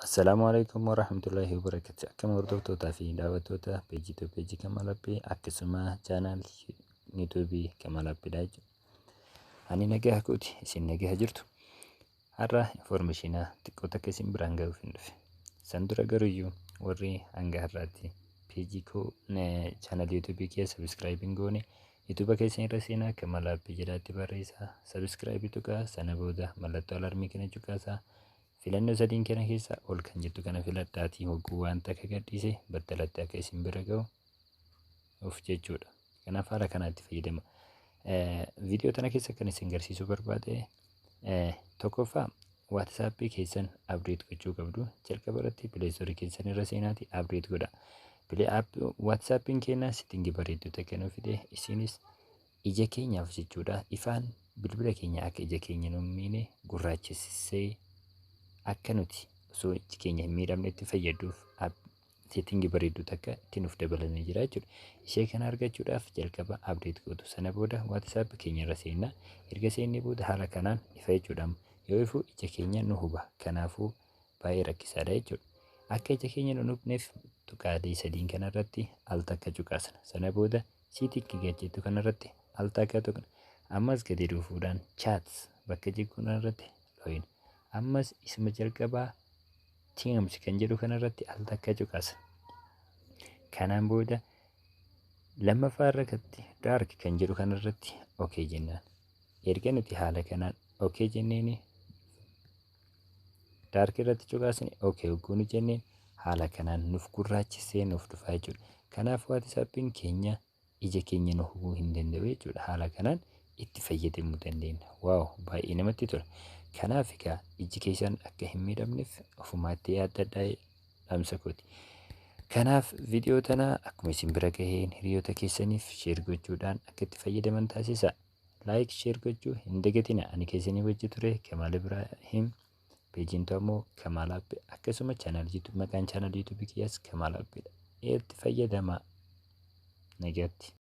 Assalaamu alaikum warahmatullahi wabarakatuh. Akkam hordoftootaa fi daawwattoota peejii to peejii Kamal Appii, akkasuma channel YouTubeii Kamal Appiidha jechuudha. Ani nagaa kooti, isin nagaa jirtu. Har'a information xiqqoo takka isin biraan gahuuf hin dhufe. San dura garuyyuu warri hanga har'aatti peejii koo, channel YouTubeii kee subscribe hin goone, YouTube keessan irra seenaa, Kamal Appii jedhaatti barreessaa, subscribe tuqaa, sana booda mallattoo alarmii kana cuqaasaa. Filannoo sadiin kana keessa ol kan jettu kana filadhaatii hogguu waan takka gadhiise battalatti akka isin bira ga'u of jechuudha. Kanaaf haala kanaatti fayyadama. Viidiyoo tana keessa kan isin garsiisuu barbaade, tokkoffaa WhatsAppii keessan update gochuu qabdu. Jalqaba irratti Play Storeii keessan irra seenaati update godha. WhatsAppiin keenya settingii bareedduu takka nuuf fide, isinis ija keenyaaf jechuudha. Ifaan bilbila keenya akka ija keenya nu miine gurraachessee akka nuti osoo iji keenya hin miidhamne itti fayyaduuf settingii bareedduu takka itti nuuf dabalamee jira jechuudha. Ishee kana argachuudhaaf jalqaba update gootu. Sana booda WhatsApp keenya irra seenna. Erga seennee booda haala kanaan ifa jechuudha. Yoo ifu ija keenya nu huba. Kanaafuu baay'ee rakkisaadha jechuudha. Akka ija keenya nu hubneef tuqaalee sadiin kanarratti al takka cuqaasna. Sana booda setting jettu kanarratti al takka tuqna. Ammas gadi dhufuudhaan chats bakka jedhu kanarratti dhooyina. Ammas isuma jalqabaa themes kan jedhu kanarratti al takka cuqaasna. Kanaan booda lammaffaa irratti dark kan jedhu kanarratti okay jennaan. Erga nuti haala kanaan okay jenneeni, dark irratti cuqaasne, okay hogguu nu jenneen, haala kanaan nuuf gurraachisee nuuf dhufaa jechuudha. Kanaaf WhatsAppiin keenya ija keenya nu hubuu hin danda'u jechuudha. Haala kanaan itti fayyadamuu dandeenya. Wow, baay'ee namatti tola. Kanaaf egaa iji keessan akka hin miidhamneef ofumaatti yaaddadhaa, dhaamsa kooti. Kanaaf viidiyoo tana akkuma isin bira gaheen hiriyoota keessaniif share gochuudhaan akka itti fayyadaman taasisa. Like, share gochuu hin dagatina. Ani keessanii wajji ture Kamaal Ibrahim. Peejiin ammoo Kamaal App, akkasuma channel YouTube, maqaan channel YouTubeii kiyyaas Kamaal Appiidha. Itti fayyadamaa. Nagaatti.